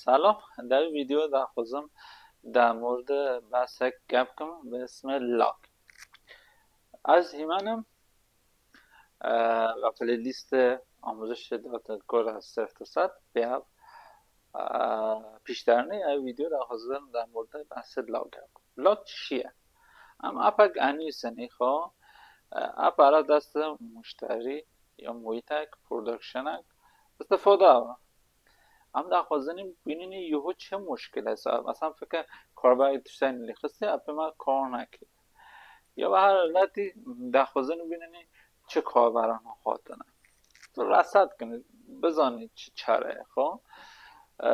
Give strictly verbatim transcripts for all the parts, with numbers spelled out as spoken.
سلام، در این ویدیو داخوازم در مورد بحث گپ کم به اسم لاگ. از هیمنم و پلی لیست آموزش دات کور از صفر تا صد به پیشترنی ای ویدیو داخوازم در مورد بحث لاگ گپ کم. لاگ چیه؟ ام اپک انویسنی خو اپ ارا دست مشتری یا محیطک پرودکشنک استفاده آوه. Em daxwazin bînînî yuho çi muşkil e. Mesela fikir karberê tiştên lêxistî apê me kar neke. Ya bi her haletî daxwazin bînînî çi karberan hatine. Tu reset kinî, bizanî çi çare ye xwe. Eee,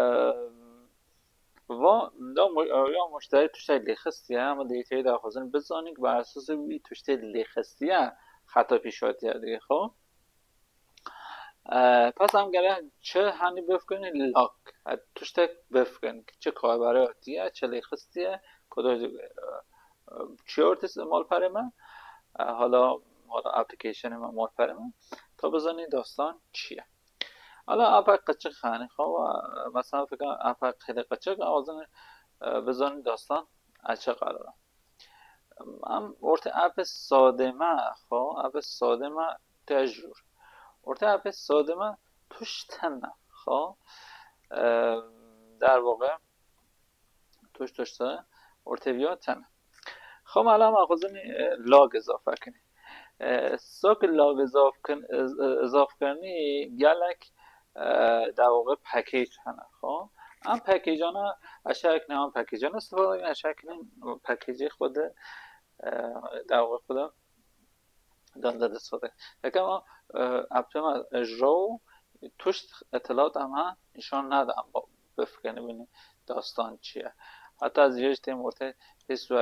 va da mu-, ya muşterî tiştek lêxistiye, em dêteyê daxwazin bizanî ki bi esasî wî tiştê lêxistiye xeta pîşatiye digê xwe. Eee, pes em gerek çi henî bifkirin? Lag. E, tiştek bifkirin ki çi karberê hatiye, çi lêxistiye, ku da, e, e, çi ortê malperê me, e, hala, hala applicationê me, malperê me, ta bizanî dastan çi ye. Hala apek qeçik henî xwe, e, mesela fikir apek xêlê qeçik, awazin, e, bizanî dastan e çi qerar e. Em ortê apê sade me, xwe, apê sade me te jûr. Ortê apê sade me tuş tene, xwe. Eee, der vaxê tuş tuş te ortê viya tene. Xwe, me la me xwezin, e, lag izafe kinî. E, sok lag izaf kin-, iz-, izaf kirinî gelek e, der vaxê package hene, xwe. Em packagana, eşya ek ne em packagana istifade dikin, eşya ek ne packagê xwe de, e, der vaxê xwe de dende de istifade dikin. Heke em, e, apê me, e, jo tuşt itilat em ha nîşan nede em ba-, bifkirin bînî dastan çi ye. Heta ez yê ji têm ortê hês ve,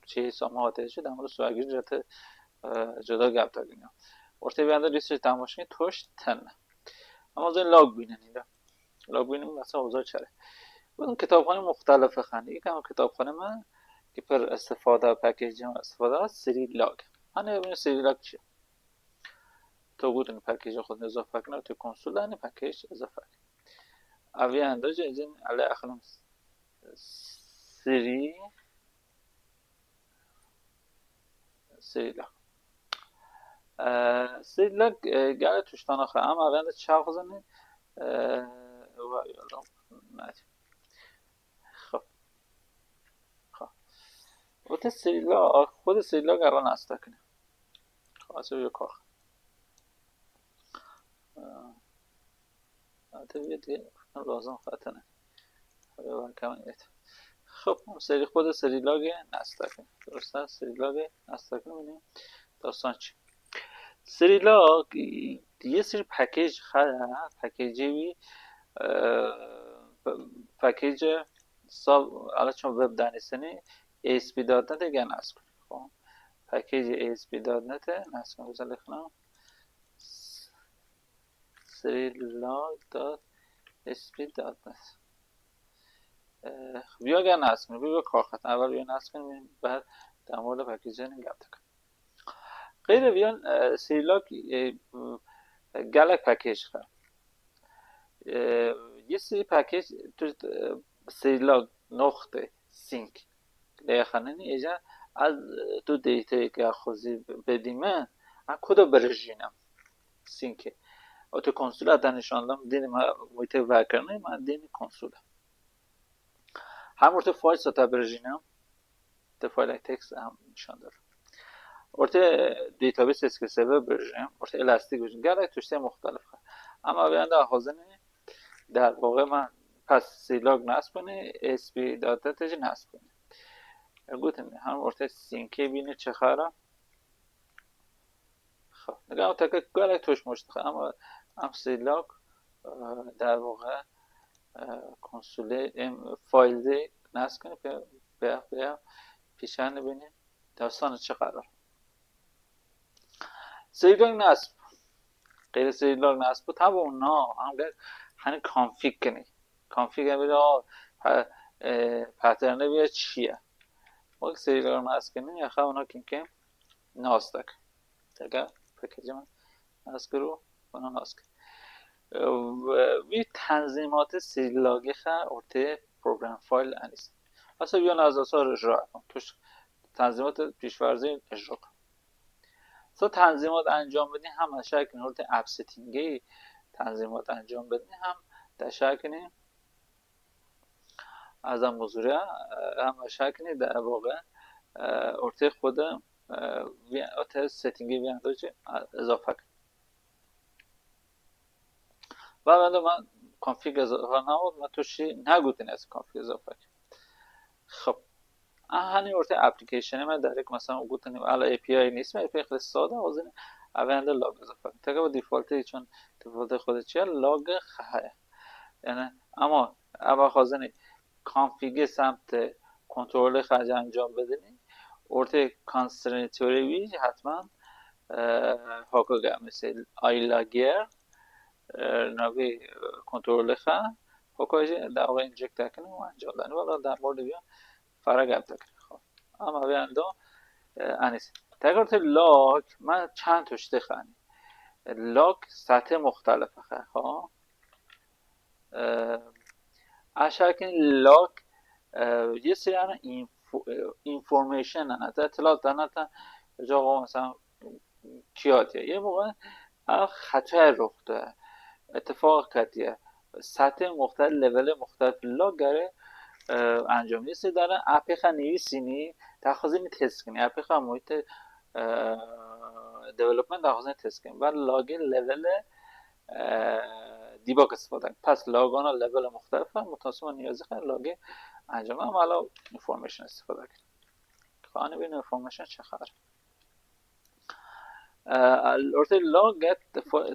çi hês ama hate jî, dem ro swagir jete, e, cuda gap da bînî. Ortê bir anda research tamaşî tuşt tene. Ama zên lag bînin îda. Lag bînin mesela uza çare. Bunun kitapxane muxtelife xanî. İlk ama kitapxane me ki pir istifade, package me istifade, seri lag. Hani bunu seri lag çi? To gudun package xwe izafe kine, to konsul hani package izafe kine. Avi anda jin ele axlım seri Sêlak. Eee, sêlak, eee, gelek tiştana xwe. Em avê de çaxizin, eee, wa yolum. Xwe. Xwe. O te sêlak, xwe de sêlak era nas dakine. Xwe, ez ê kar. Eee, Hate vê dê lazim xetine. Hebe ben kemen et. Xub, serî xwe de serî lagê nas dakin. Durust e, serî lagê nas dakin, bînî. Dastan çi? Serî lag, yê serî package xwe, packagê wî, e, pa-, package sal, ala çon web danîsini, A S P dot net e gel nas kun. Xo. Package A S P dot net e nas kun. Güzel ekran. Sri log dot S P dot net. Ee, Vue gel nas kirin, Vue kar xetin. Evel Vue nas kirin, min ber demor de package-ên gel dikin. Xeyr, Vue, e, Sri log, e, gelek package xwe. E, yê Sri package, tu, e, Sri log noxte sync. Lê xanini êca ez tu dêteyeke xwezî bedî min, ez ku de birijînim. Syncê. O tu konsula te nîşan dam, dînî me wî tê vekirinê, me dînî konsula. Hem ortê file te birijînim, te file text hem nîşan der. Ortê database S Q L server birijînim, ortê Elastic birijînim. Gelek tiştê muxtelif. Ama vê anda xwezin Der vaxê me pes Sri log nasb kunê, A S P dot net jî nasb kunê. Gotin, hem ortê syncê bîne çi xara. Xo, niga teke gelek toş moş dixe, ama em Sri log, e, der vaxê, e, konsulê, em file de nasb kunê, pe, pe, pe, pîşan bîne, dastan çi xara. Sri log nasb. Qeyri Sri log nasb. Tabi o na, hem de hani config kinî. Config em bile o, ha, e, patternê bile çi ye? Wek Sri log nasb kinî, ya xwe ona kinke nasb dak. Teke package me nasb kir û ona nasb kir. Ve wî tenzîmatê sî logê xe ortê program file enîs. Esa yon ez esa icra ekim. Tuş tenzîmatê pîşverzî icra ekim. So tenzîmat encam bidî hem eşakin ortê app settingê tenzîmat encam bidî hem deşakinî ez em huzurê hem eşakinî de ev ortê xwe de vî ote settingê vî endo jî izafe kin. Ve wenda me config izafe nehot, me tuşî negotin ez config izafe kin. Xib. A hani ortê applicationê me direkt mesela gotin ala A P I nîsme, A P I xwe sade, o zaman ev ende log izafe kin. Teke bu defaultê çon defaultê xwe de çiye log heye. Yani ama ev xwazini configê semtê kontrolê xerce encam bidinî. Ortê constraintê wî hetman e, hoko ge mesela I logger e, navê e, kontrolê xe hoko jî dawê inject tekine û encam danî. Valla der mordê vî fare gep tekine. Xo. Ama vê endo e, enîs. Tekrar te log me çend tuştê xanî. Log setê muxtelif xe. Xo. Aşakin log yê sirana information ana te, itilat ana te, cawa mesela kiyatiye. Yê bu ev xetaya ruh de, ittifaq ketiye. Setê muxtelif, levelê muxtelif log gere encam. Yê sirana apê xe nivîsînî, taxizînî test kinî. Apê xe muhîtê development taxizînî test kinî. Ben logê levelê dîbak istifade. Pes logana levelê muxtelif e, mutasima niyazî xe logê encam. Em hala information istifade kin. Xanî bin information çi xar. Ortê log get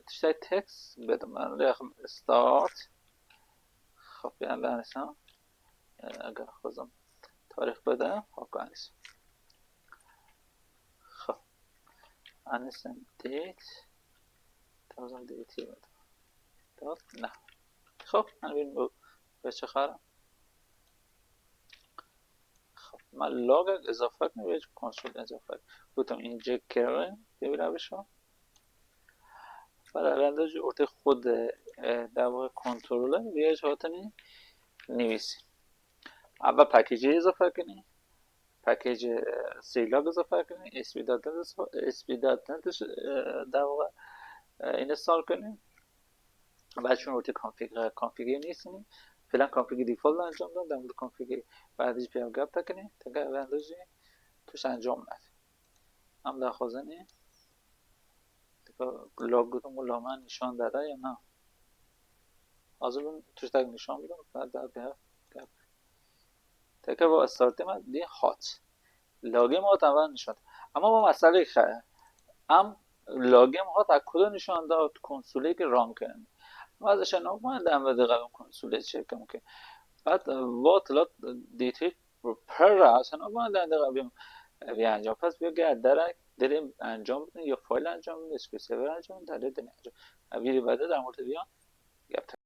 tiştay text bedim. Rexim start. Xop yani ben esa eger xozim tarih bede. Xop yani. Xop. Anî sen date. Tamam date. Date. Ne. Xop. Yani bin bu beçe xara. Xop. Ma logek izafe kin ve konsol izafe kin. Gotim inject kirin. Devira bişo. Bela rende jî ortê xwe de e, dava kontrole. Viyaj hatini nivîsî. Ava package izafe kinî. Package e, seyla izafe kinî. S P dot net, S P dot net e, dava e, install kinî. Ve çûn ortê config, configê nivîsînî. Filan configê default encam da. Dem configê ve jî pê gap tekinî. Teke ve jî tuşt encam ned. Em daxwazinî. Tika log gotin ku log me nîşan dede ya na? Hazir bûn tiştek nîşan bidin, me de bi hev gep. Teke bu startê me dî hat. Logê me hat em ve nîşan. Ama bu meselê xe. Em logê me hat a kudo nîşan da konsolê ki run kirin. Ama ez şe nok me de em ve dixevin konsolê çekim ki. Bat vot lot dîtî Pir re, aslında ama ne de bir bir ancak pas bir gel derek dedim encam ya fail encam ya S Q L Server encam da dedim encam. Biri bende de orta bir an yaptı.